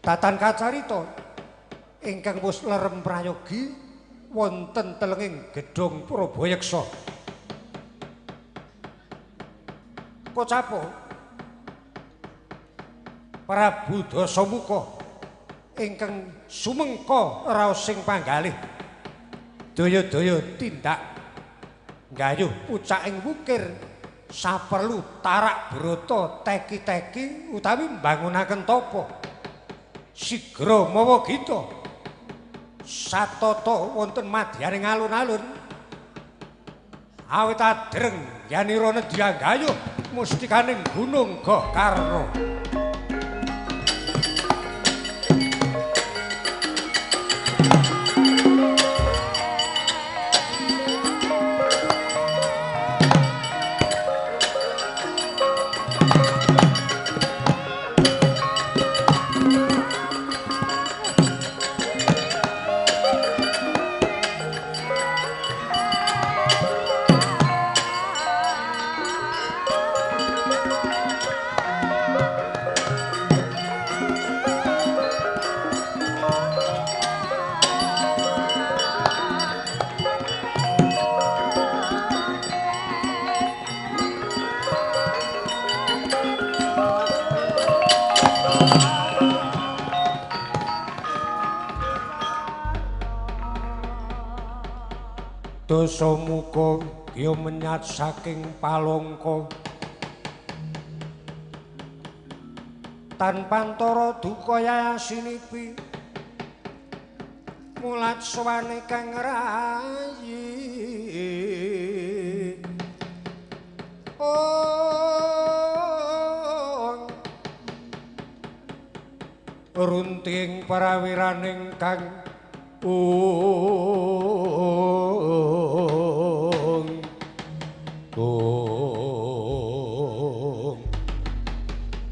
Tatan kacarita ingkang wis lerem prayogi wonten telenging gedhong Prabayeksa. Kocapo Prabu Dasamuka ingkang sumengka raosing panggalih daya-daya tindak nggayuh pucaking wukir saperlu tarak brata teki-teki utawi mbangunaken tapa sigra mawa gita satata wonten madyaning alun-alun awit adreng yanira nedya nggayuh mustikaning Gunung Gokarna. Dasamuka ya menyat saking palangka tanpa antara duka yasinipi mulat sowane kang rayi ong runting parawiraning kang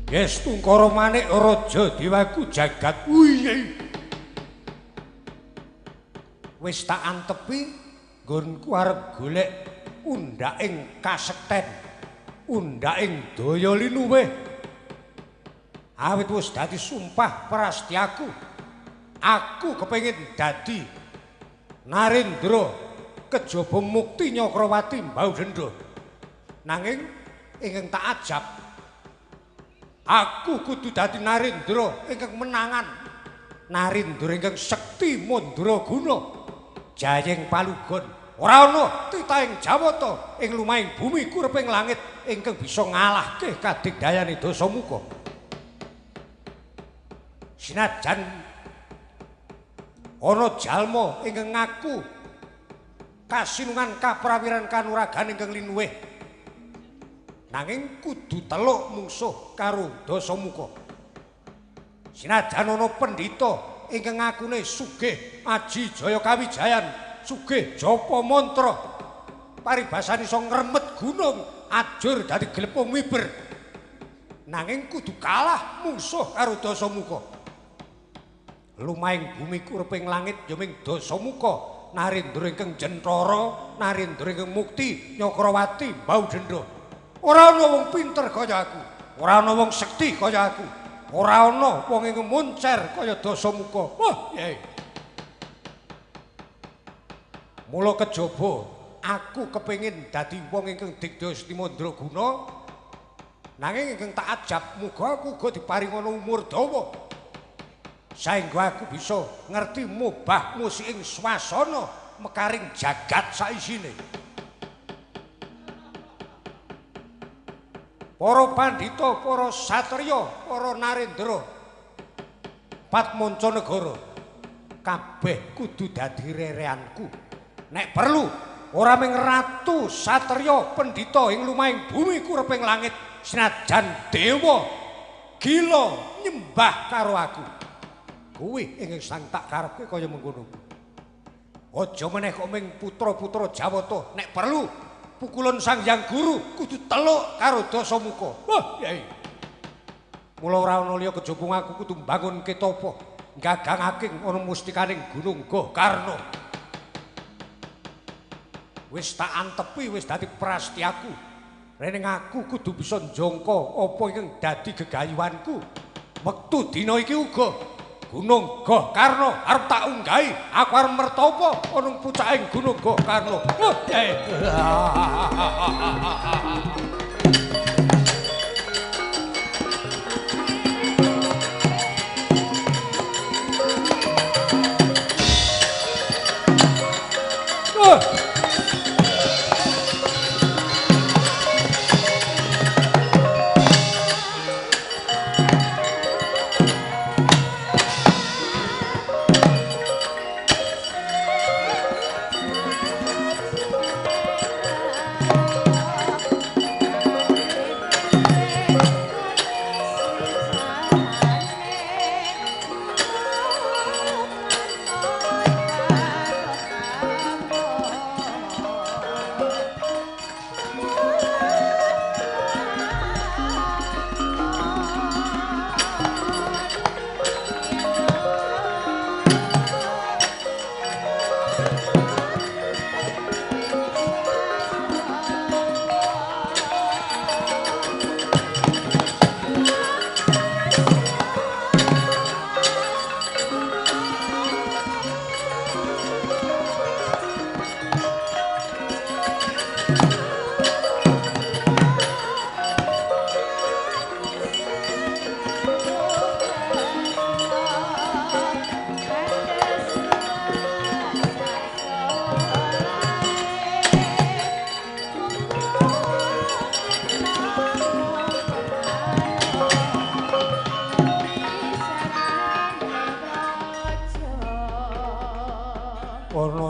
Yes tungkara manik raja dewaku jagat. Wih. Wis tak antepi nggonku arep golek undhaking kasekten, undhaking daya linuwih. Awit wis dadi sumpah prastyaku. Aku kepengin dadi Narendra kejaba mukti Nyakrawati Mbau Dendha. Nanging ingkang tak ajab, aku kudu dadi Narendra ingkang menangan, Narendra ingkang sekti mandraguna, jayeng palugon. Ora ana titahing Jawata ing lumahing bumi kureping langit ingkang bisa ngalahke kadigdayane Dasamuka. Sinajan ana jalma ingkang ngaku kasinungan kaprawiran kanuragan ingkang linuwih, nanging kudu teluk mungsuh karo Dasamuka. Sinajan ana pendhita ingkang ngakune sugih aji jaya kawijayan, sugih japa mantra, paribasan iso ngremet gunung ajur dadi glepung miber, nanging kudu kalah mungsuh karo Dasamuka. Lumahing bumi kureping langit ya ming Dasamuka, Narendra ingkang jentara, Narendra ingkang mukti Nyakrawati Mbau Dendha. Ora ana wong pinter kaya aku, ora ana wong sekti kaya aku, ora ana wong ingkang moncer kaya Dasamuka. Wah, yai. Mula kejaba aku kepengin dadi wong ingkang digdaya seti mandraguna, nanging ingkang tak ajab muga aku uga diparingana umur dawa saengga aku bisa ngerti mubah musiking swasana mekaring jagat saisine. Para pandhita, para satriya, para narendra Patmancanegara kabeh kudu dadi rereanku. Nek perlu ora mung ratu, satriya, pendhita ing lumahing bumi kureping langit, senajan dewa gila nyembah karo aku. Kuwi ingkang sang tak karepke kaya mengkono. Aja meneh kok ming putra-putra Jawata, nek perlu pukulun Sang Hyang Guru kudu teluk karo Dasamuka. Wah, yai. Mula ora ana liya kejaba aku kudu mbangunke tapa, nggagangake ana mustikaning Gunung Gokarna. Wis tak antepi, wis dadi prastyaku. Rene aku kudu bisa njangka apa ingkang dadi gegayuhanku. Wektu dina iki uga Gunung Gokarna arep tak unggahi, aku arep mertopo ana pucaking Gunung Gokarna.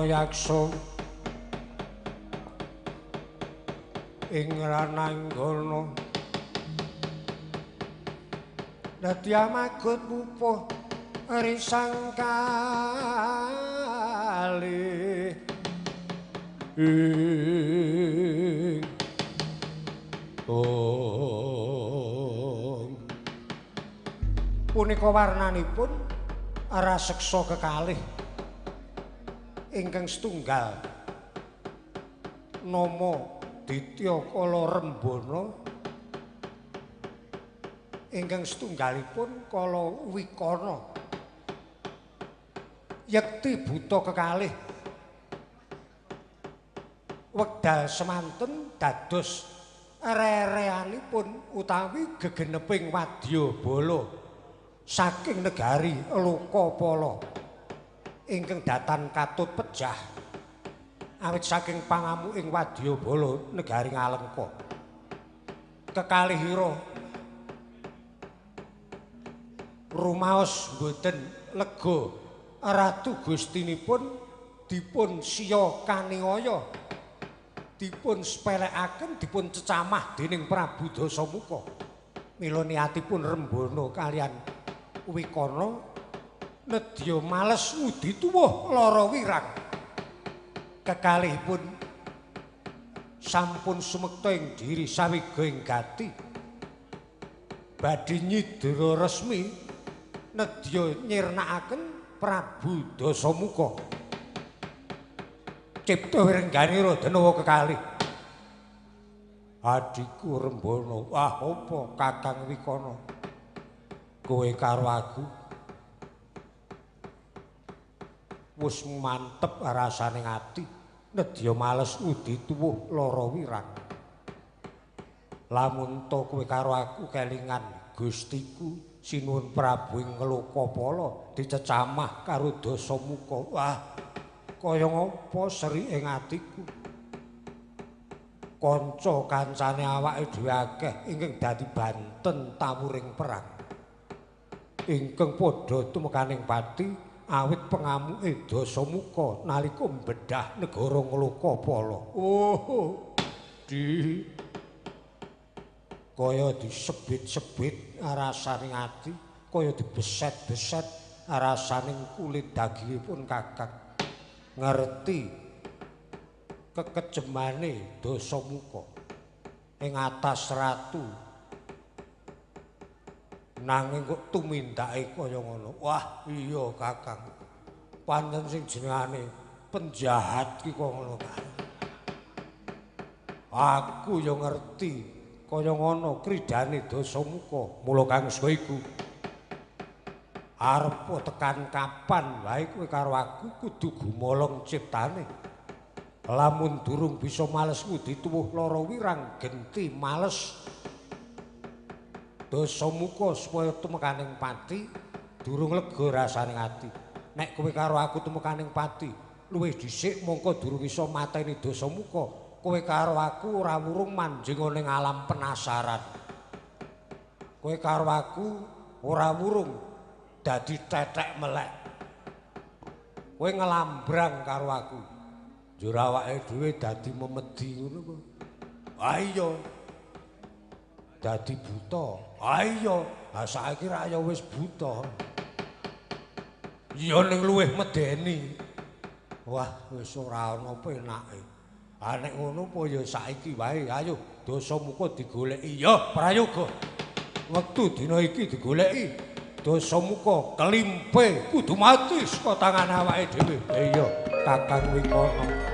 Yaksa ing rananggana dadi amagut pupuh risang kali ing ong punika warnanipun raseksa kekalih ingkang setunggal nama Ditya Kala Rembana, ingkang setunggalipun Kala Wikana. Yekti buta kekalih wekdal semanten dados rereanipun utawi gegeneping wadyabala saking negari Lokapala ingkang datan katut pejah awit saking pangamuking wadyabala negari Ngalengka. Kekalihira rumaos mboten lega ratu gustinipun dipun siya kaniaya, dipun sepelekaken, dipun cecamah dening Prabu Dasamuka. Mila niatipun Rembana kalian Wikana nedya males ngudi tuwuh lara wirang. Kekalihipun sampun sumekta ing diri sawiga ing gati badhe nyidra resmi nedya nyirnakaken Prabu Dasamuka. Cipta wirengganira Danawa kekalih. Adhiku Rembana, wah apa Kakang Wikana, kowe karo aku wis mantep rasane ati nedya males ngudi tuwuh lara wirang. Lamun to kowe karo aku kelingan Gustiku Sinuwun Prabu ing Lokapala dicecamah karo Dasamuka. Wah, kaya ngapa seri ing atiku. Kanca kancane awake dhewe akeh ingkang dadi banten tawuring perang. Ingkang padha tumekaning pati awit pengamuke Dasamuka nalika mbedah negara Nglokapala. Oh, di kaya disebit-sebit rasane ati, kaya dibeset-beset rasane kulit dagingipun Kakang. Ngerti kekejemane Dasamuka ing atas ratu, nanging kok tumindake kaya ngono. Wah, iya Kakang, pancen sing jenengane penjahat ki kok ngono kae. Aku ya ngerti kaya ngono kridane Dasamuka. Mula kang iku Arep tekan kapan wae kowe karo aku kudu gumolong ciptane. Lamun durung bisa males ngudi tuwuh lara wirang genti males. Dasamuka supaya tumekaning pati durung lega rasane ati. Nek kowe karo aku tumekaning pati luwih dhisik mongko durung iso mateni Dasamuka, kowe karo aku ora wurung manjing ning alam penasaran. Kowe karo aku ora wurung dadi tetek melek. Kowe ngelambrang karo aku. Njur awake dhewe dadi memedi ngono kok. Ha iya. Dadi buta. Ha iya. Ha saiki ra ya wis buta. Iya ning luwih medeni. Wah, wis ora ana penake. Ha nek ngono apa ya saiki wae. Ayo Dasamuka digoleki. Ya prayoga. Wektu dina iki digoleki. Dasamuka kelimpe kudu mati saka tangan awake dhewe. Iya, Kakang Wikana.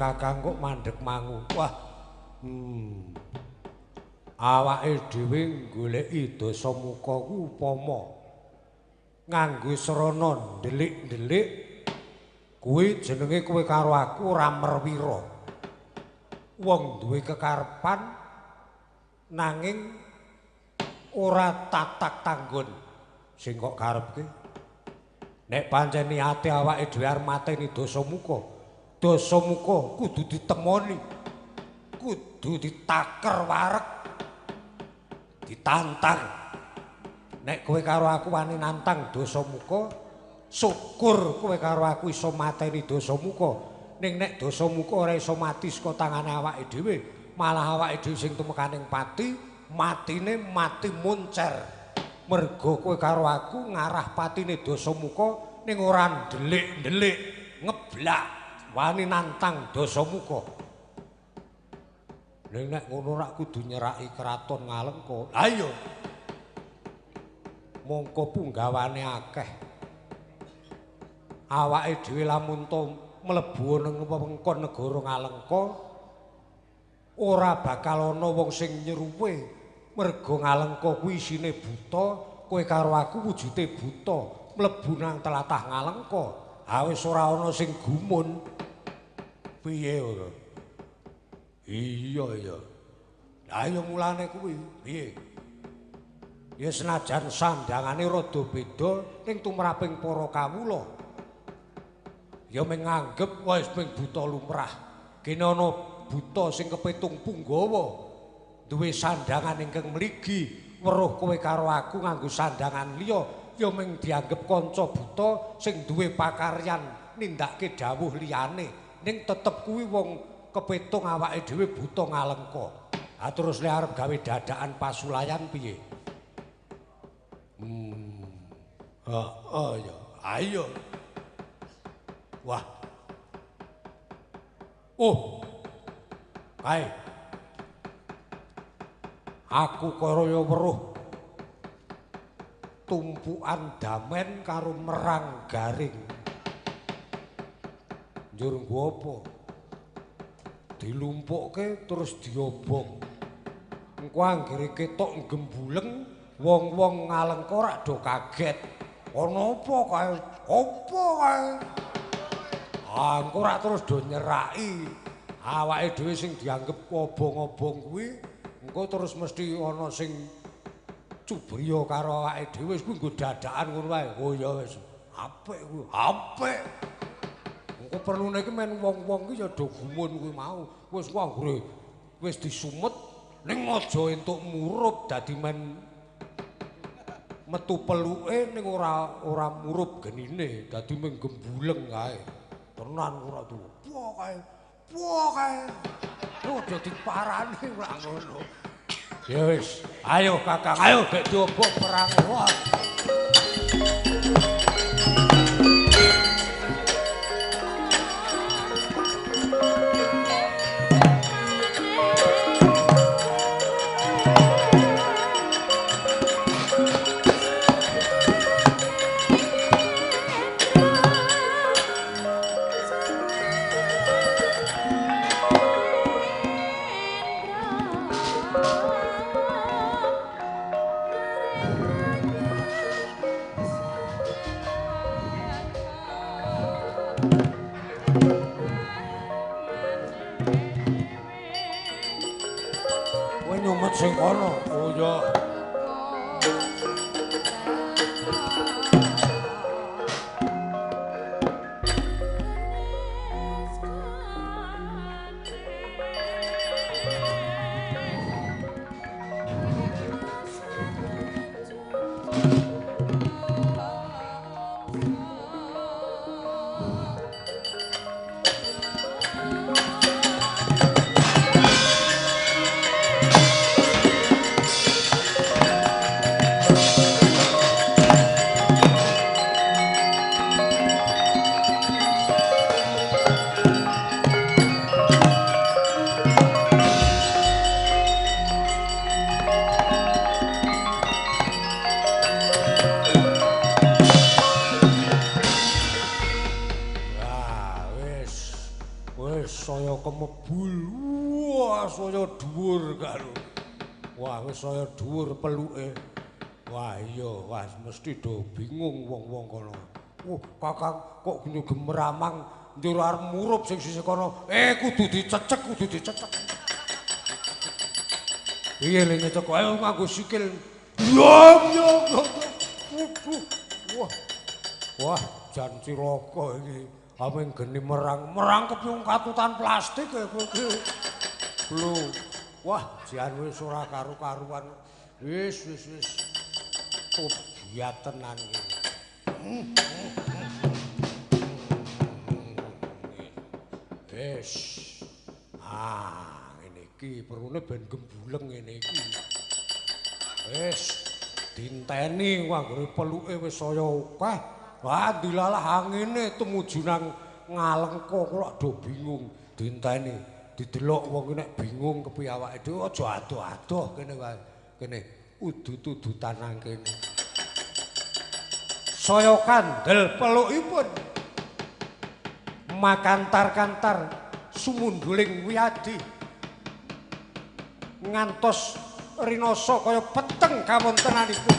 Kakang kok mandek mangu. Wah. Awake dhewe goleki Dasamuka ku upama nganggo srana ndelik-ndelik kuwi jenenge kowe karo aku ora merwira. Wong duwe kekarepan nanging ora tatak tanggon sing kok karepke. Nek pancen niate awake dhewe arep mateni Dasamuka, Dasamuka kudu ditemoni, kudu ditaker wareg, ditantang. Nek kowe karo aku wani nantang Dasamuka, syukur kowe karo aku iso mateni Dasamuka. Ning nek Dasamuka ora iso mati saka tangane awake dhewe, malah awake dhewe sing tumekaning pati, matine mati moncer. Mergo kowe karo aku ngarah patine Dasamuka ning ora ndelik-ndelik, ngeblak. Wani nantang Dasamuka. Ning nek ngono rak kudu nyeraki kraton Ngalengka. Lah iya. Mongko punggawane akeh. Awake dhewe lamun to mlebu nang wewengkon negara Ngalengka ora bakal ana wong sing nyeruwe. Mergo Ngalengka kuwi isine buta, kowe karo aku wujude buta, mlebu nang tlatah Ngalengka. Ha wis ora ana sing gumun. Piye ora? Iya ya. Lah ya mulane kuwi, piye? Ya senajan sandangane rada beda ning tumraping para kawula. Ya mung nganggep wis mung buta lumrah. Kene ana buta sing kepitung punggawa duwe sandangan ingkang mligi, weruh kowe karo aku nganggo sandangan liya, ya mung dianggep kanca buta sing duwe pakaryan nindakake dawuh liyane. Ning tetep kuwi wong kepitung awake dhewe buta Ngalengka. Ha terus le arep gawe dadakan pasulayan piye? Heeh ya. Ayo. Wah. Oh. Kae. Aku kaya weruh tumpukan damen karo merang garing. Njur nggo apa? Dilumpukke terus diobong. Engko anggere ketok gembuleng, wong-wong Ngalengka rak do kaget. Ana apa kae? Apa kae? Ah, engko rak terus do nyeraki. Awake dhewe sing dianggep obong-obong kuwi engko terus mesti ana sing cubriya karo awake dhewe wis kuwi nggo dadakan ngono wae. Oh ya wis apik kuwi, apik. Engko perlune iki men wong-wong iki ya do gumun kuwi mau. Wis ku anggere Wis disumet ning aja entuk murup dadi men metu peluke ning ora murup genine, dadi mung gembuleng kae. Tenan ora tuwa. Wah kae. Wah kae. Aja diparani ora ngono. Ya wis, ayo Kakang, ayo gek diobok perang. Wah. Sing kono, oh ya. Saya dhuwur peluke. Wah iya, wah mesti do bingung wong-wong kono. Wah, Kakang kok gene gemeramang njur arep murup sing sisih kono. Kudu dicecek, kudu dicecek. Piye le nyecek? Ayo nganggo sikil. Yo yo. Wah. Wah, jan cilaka iki. Ameng geni merang-merang kepyung katutan plastik kowe iki. Lho. Wah, jan wis ora karu-karuan. Wis wis wis. Tobiat tenan iki. Wis. Ah, ngene iki perune ben gembuleng ngene iki. Wis dinteni anggere peluke wis saya akeh. Wah, dilalah angine tumuju nang Ngalengka kok do bingung dinteni. Didelok wong nek bingung kepiye awake dhewe aja adoh-adoh kene wae. Kene udut-udutan nang kene. Saya kandel pelukipun. Makantar-kantar sumunduling wiyadi. Ngantos rinasa kaya peteng kawontenanipun.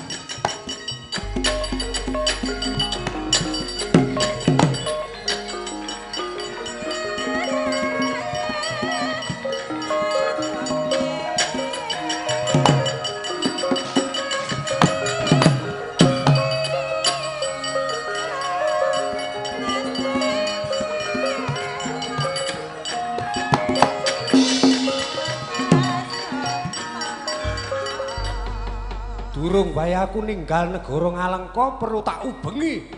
Durung bae aku ninggal negara Ngalengka perlu tak ubengi.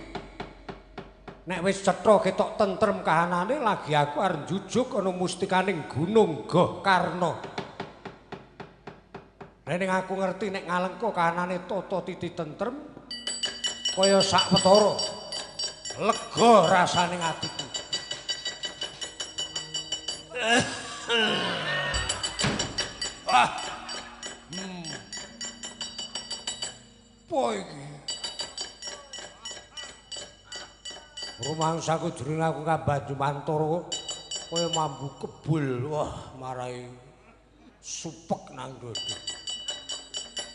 Nek wis cetha ketok tentrem kahanane lagi aku arep njujuk ana mustikaning Gunung Gokarna. Nek aku ngerti nek Ngalengka kahanane tata titi tentrem kaya sawetara. Lega rasane atiku. Ah. Apa iki? Rumangsaku jroning aku kabanjumantara kok kaya mambu kebul. Wah, marai supek nang dada.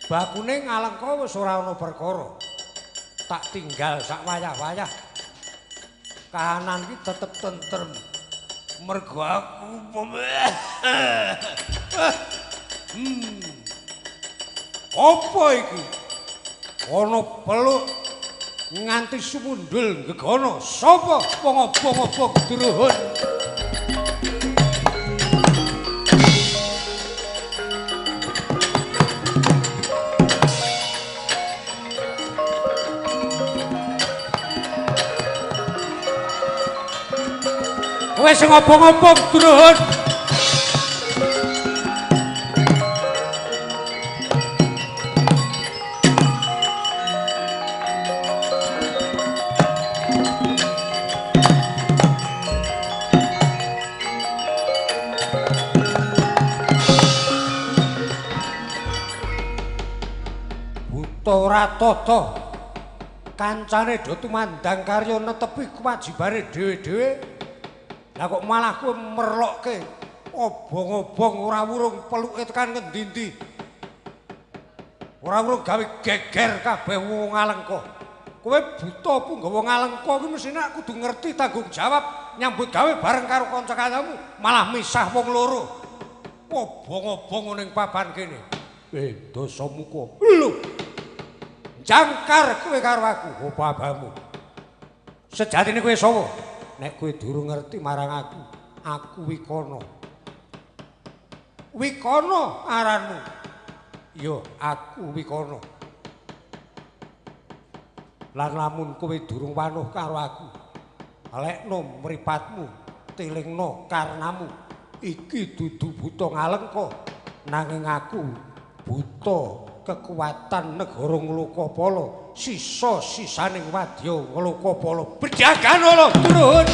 Bakune Ngalengka wis ora ana perkara. Tak tinggal sak wayah-wayah. Kahanan iki tetep tentrem. Mergo aku Apa iki? Ana peluk nganti sumundul gegono. Sapa wong obong-obong druhun? Kowe sing ngobong-ngobong druhun. Ora tata kancane do tumandang karya netepi kewajibane dhewe-dhewe. Lah kok malah kowe merlokke obong-obong ora wurung peluke tekan ngendi-endi. Ora wurung gawe geger kabeh wong Alengka. Kowe buta punggawa Ngalengka kuwi mesthine kudu ngerti tanggung jawab nyambut gawe bareng karo kanca-kancamu, malah misah wong loro. Obong-obong ning papan kene. Dasamuka. Lho. Jangkar kowe karo aku, opo abamu? Sejatine kowe sapa? Nek kowe durung ngerti marang aku, aku Wikana. Wikana aranmu. Ya, aku Wikana. Lan lamun kowe durung wanuh karo aku, lekno mripatmu, tilingno karnamu. Iki dudu buta Ngalengka, nanging aku buta kekuatan negara Nglokapala, sisa-sisaning wadya Nglokapala. Bedhagan ala turun.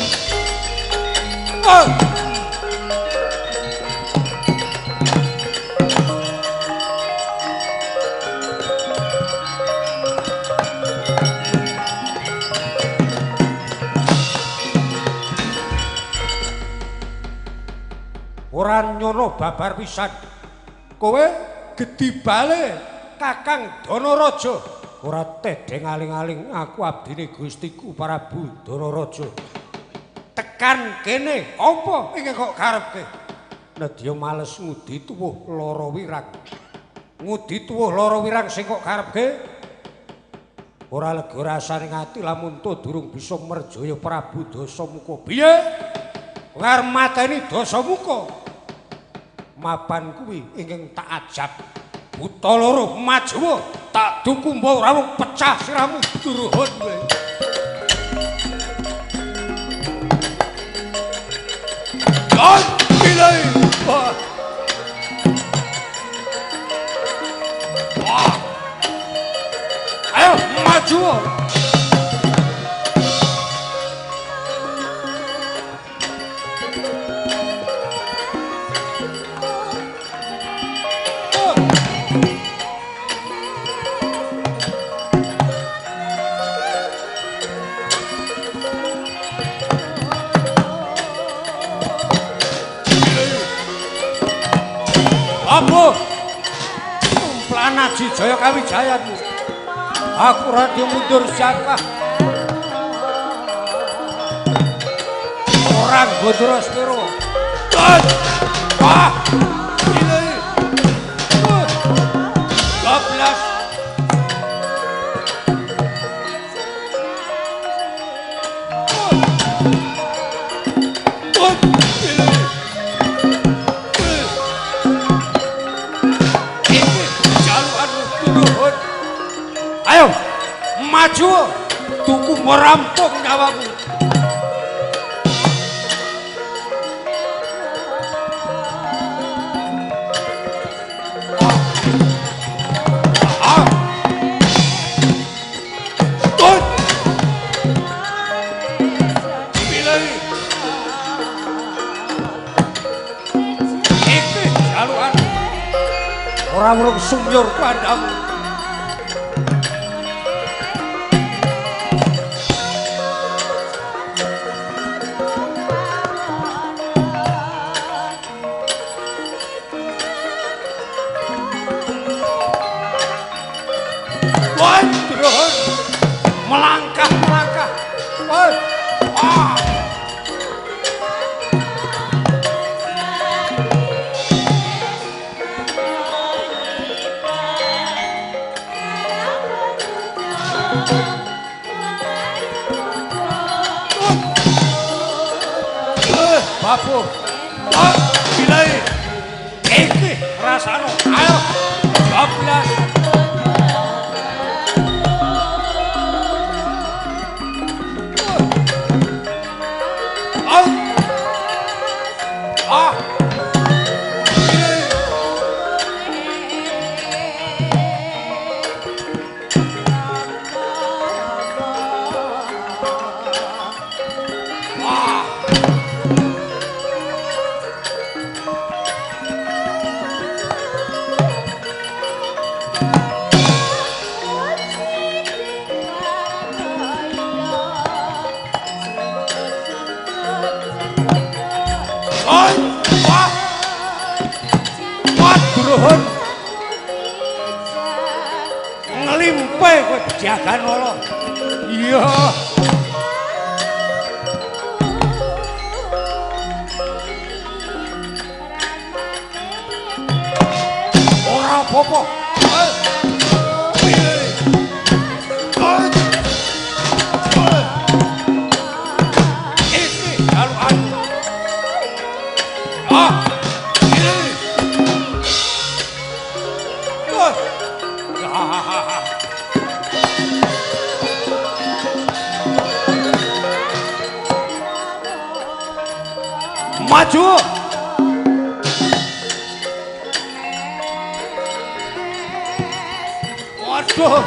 Oh. Ora nyono babar pisan. Kowe gedhi bale Kakang Danaraja. Ora tedheng aling-aling aku abdine Gustiku Prabu Danaraja. Tekan kene apa ingkang kok karepke? Nedya males ngudi tuwuh lara wirang. Ngudi tuwuh lara wirang sing kok karepke? Ora lega rasane ati lamun to durung bisa merjaya Prabu Dasamuka. Piye? Kowe arep mateni Dasamuka? Mapan kuwi ingkang tak ajab. Buta loro majuwa tak dukumba ora mung pecah siramu duruhun kowe. Ayo maju. Apa? Tumplan Aji Jaya Kawijayanmu. Aku radya mundur jangkah. Ora gondro sepiro. Wah. Ini. 12. Ayo maju, tuku merampung nyawamu. Iki jalukan ora wurung sumyur pandhamu. Melangkah, melangkah. Ah. Bapu. Ah, bilai. Iki rasane. Ayo. 12. Nuhun. Nglimpe kowe jagan ala. Iya. Ora apa-apa. Iki jalukanmu. Ah. Maju. Waduh.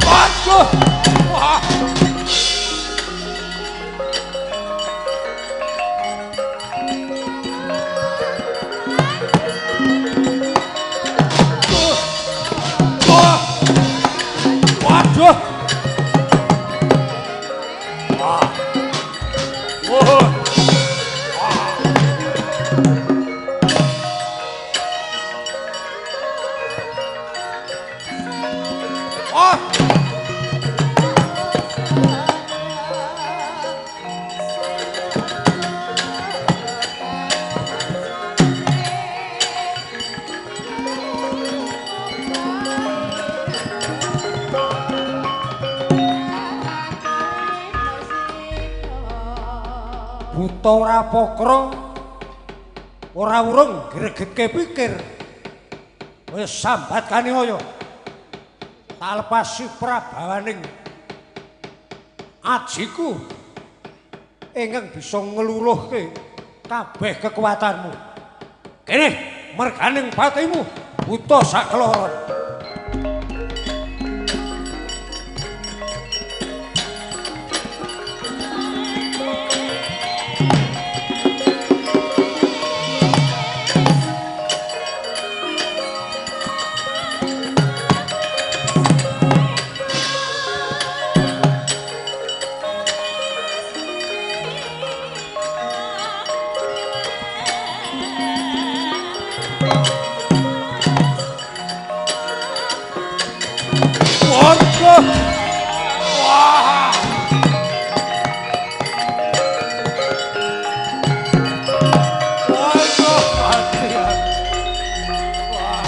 Waduh. Wah. Waduh. Wah. Wah. Wah. Buta ora pokro, ora urung gregetke pikir. Wis sambat kaniaya. Tak lepasi prabawaning ajiku ingkang bisa ngluluhke kabeh kekuatanmu. Kene merganing patimu buta sakeloron. Wah. Waduh, mati. Wah.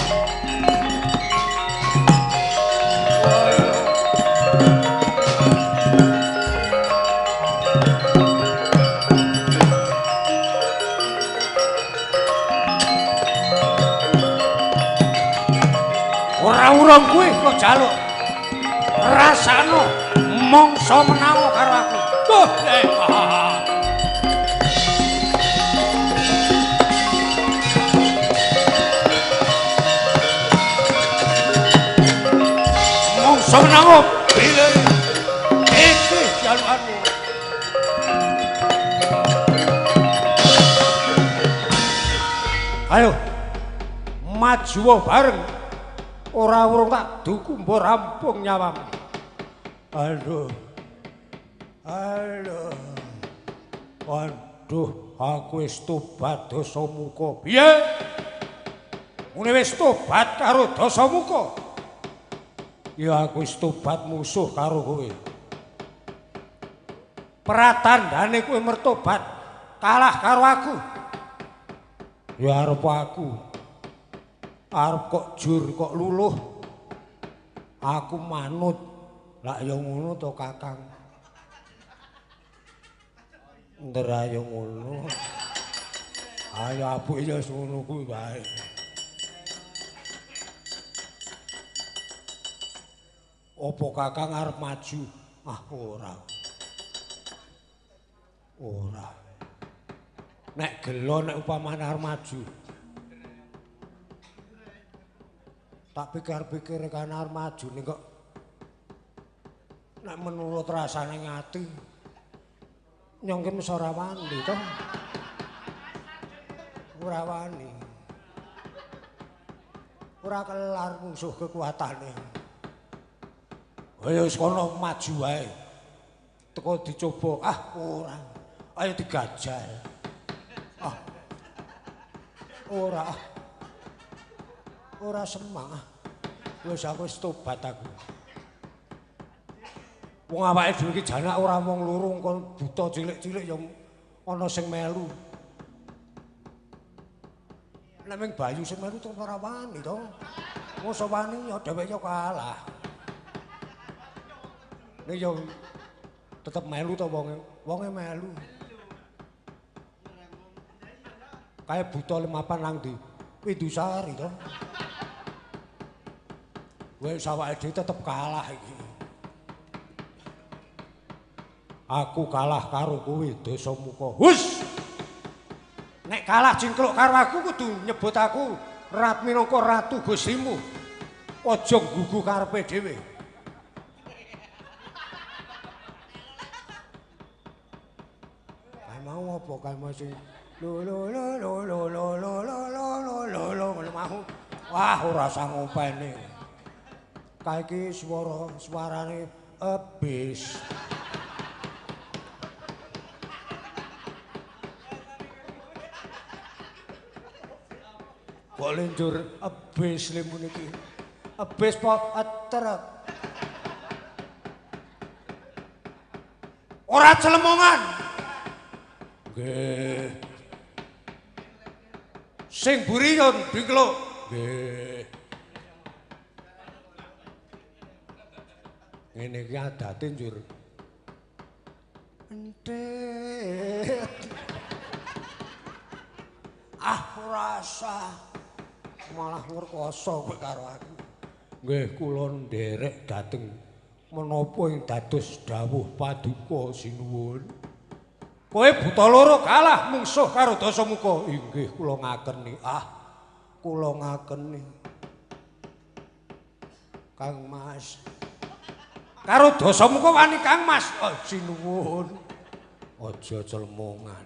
Ora urung kuwi kok jaluk. Rasano mongso menawa karo aku. Duh, mongso menawa pilih iki jalukanmu. Ayo maju bareng. Ora urung tak duku mbok rampung nyawamu. Aduh. Aduh. Aduh, aku wis tobat Dasamuka. Piye? Mune wis tobat karo Dasamuka. Ya aku wis tobat musuh karo kowe. Pratandhane kowe mertobat kalah karo aku. Ya arep aku. Arep kok jur kok luluh. Aku manut. Lak ya ngono to Kakang. Ndera ya ngono. Ayo abuke ya ngono kuwi wae. Apa Kakang arep maju? Ah ora. Ora. Nek gelo nek upamane arep maju. Tak pikir-pikir kan arep maju ning kok nek menurut rasane ati nyong ki wis ora wani to. Ora wani. Ora kelar musuh kekuatane. Ayo wis kono maju wae. Teko dicoba, ah ora. Ayo digajal. Ah. Ora. Ora semang. Wis aku wis tobat aku. Wong awake dhewe iki janak ora wong loro kon buta cilik-cilik ya ana sing melu. Nek ming Bayu sing melu terus ora wani to. Mosok wani ya dheweke ya kalah. Nek ya tetep melu to wonge, wonge melu. Kae buta lemapan nang ndi? Windusari to. Wis awake dhewe tetep kalah iki. Aku kalah karo kowe Dasamuka. Hus! Nek kalah cingkluk karo aku kudu nyebut aku rat minangka ratu Gustimu. Aja nggugu karepe dhewe. Kae mau apa kae mau sing lo lo lo lo lo lo lo lo lo lo lo ngono mau. Wah ora sangopene. Kae iki swara suarane ebis. Kok lenjur ebis limun iki. Ebis po etrek. Ora celemongan. Nggih. Sing buri yo ndingkluk. Nggih. Ngene iki adate njur. Entit. Ah ora usah. Malah ngrekoso kowe karo aku. Nggih kula nderek dhateng menapa ing dados dawuh paduka sinuwun. Kowe buta loro kalah mungsuh karo Dasamuka. Inggih kula ngakeni. Ah kula ngakeni. Kang Mas. Karo Dasamuka wani Kang Mas. Oh, sinuwun. Aja celemongan.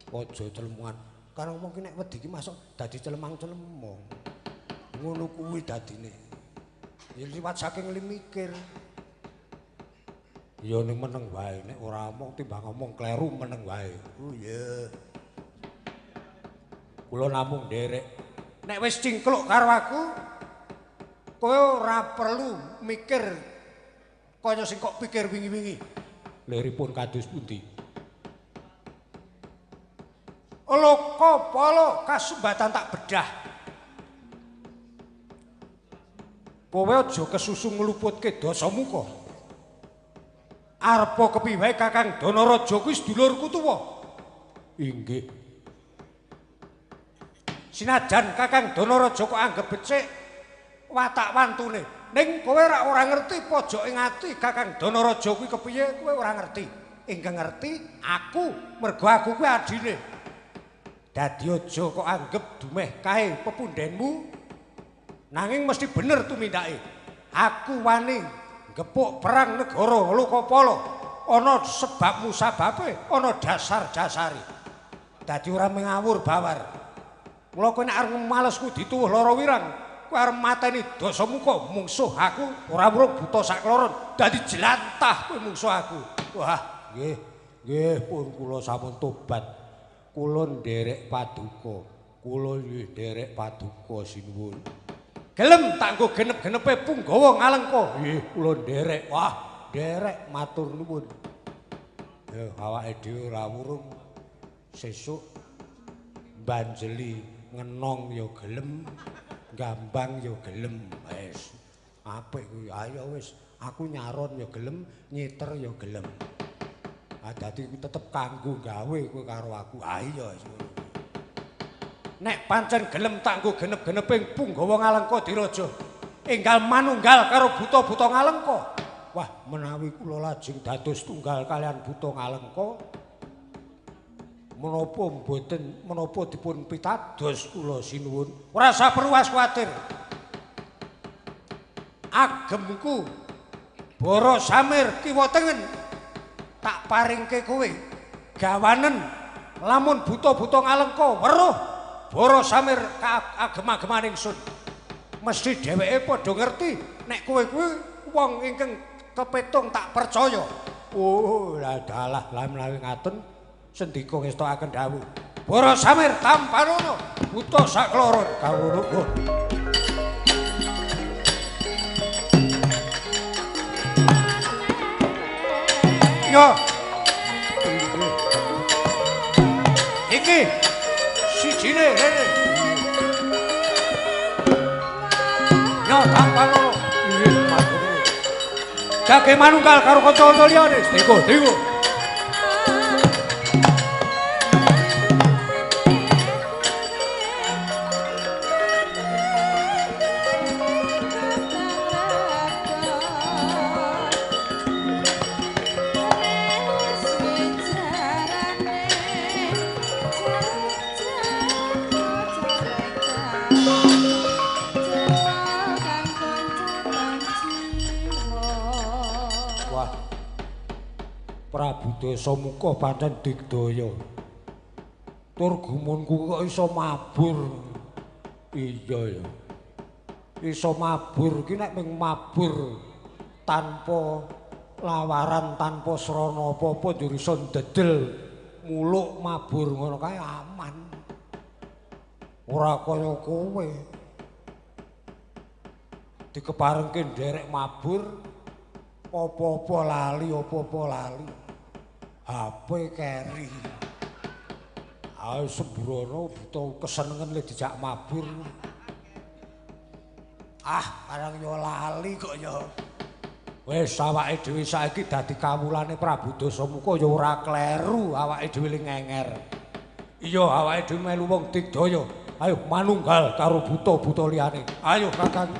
Aja celemongan. Karo wong ki nek wedi ki masuk dadi celemang-celemong. Ngono kuwi dadine. Ya liwat saking limikir. Ya ning meneng wae nek ora omong timbang ngomong kleru meneng wae. Oh iya. Kula namung nderek. Nek wis cingkluk karo aku kowe ora perlu mikir kaya sing kok pikir wingi-wingi. Liripun kados pundi? Loka pala kasumbatan tak bedah. Kowe aja kesusu ngluputke Dasamuka. Arepa kepiye Kakang Danaraja kuwi sedulurku tuwa. Inggih. Sinajan Kakang Danaraja kok anggep becik watak wantune, ning kowe ora ngerti pojoke ati Kakang Danaraja kuwi kepiye kowe ora ngerti. Ingkang ngerti aku, mergo aku kuwi adine. Dadi aja kok anggep dumeh kae pepundhenmu, nanging mesti bener tumindake. Aku wani gepuk perang negara Lokapala ana sebab musababe, ana dasar-dasare. Dadi ora mengawur bawar. Mula kowe nek arep males kudu dituwuh lara wirang, kowe arep mateni Dasamuka mungsuh aku ora wurung buta sakloron, dadi jlantah kowe mungsuh aku. Wah, nggih, nggih pun kula sampun tobat. Kula nderek paduka, kula nggih nderek paduka sinuwun. Gelem tak nggo genep-genepe punggawa ngalengka. Nggih, kula nderek. Wah, nderek matur nuwun. Ya awake dhewe ora wurung sesuk mbanjeli ngenong ya gelem, gambang ya gelem. Wis, apik kuwi. Ayo wis, aku nyaron ya gelem, nyiter ya gelem. Ah dadi tetep kanggo gawe kowe karo aku. Ah iya wis ngono. Nek pancen gelem tak nggo genep-geneping punggawa ngalengka diraja. Enggal manunggal karo buta-buta ngalengka. Wah, menawi kula lajeng dados tunggal kalian buta ngalengka, menapa mboten menapa dipun pitados kula sinuwun. Ora usah perlu kuwatir. Agemku Bara Samir kiwa tengen tak paringke kowe. Gawanen lamun buta-buta ngalengka weruh Bara Samir kaagem-ageman ingsun. Mesti dheweke padha ngerti nek kowe kuwi wong ingkang kepetung tak percaya. Oh, dalah lah menawi ngaten sendika ngestokaken dawuh. Para Samir tampanono buta sakloron kawula. Yo. Iki sijine rene. Yo tampanono. Nggih, matur nuwun. Jage manunggal karo kanca-kanca liyane. Sendika, dewa. Prabu Dasamuka pancen digdaya. Tur gumunku kok iso mabur. Iya ya. Iso mabur ki nek mung mabur tanpa lawaran, tanpa srana apa-apa njur iso ndedel muluk mabur ngono kae aman. Ora kaya kowe. Dikeparengke nderek mabur apa-apa lali, apa-apa lali. HP keri. Ayo sembrono buta kesenengen le dijak mabur. Ah, barang yo lali kok yo. Wis awake dhewe saiki dadi kawulane Prabu Dasamuka ya ora kleru awake dhewe le ngenger. Iya, awake dhewe melu wong digdaya. Ayo manunggal karo buta-buta liyane. Ayo Kakang.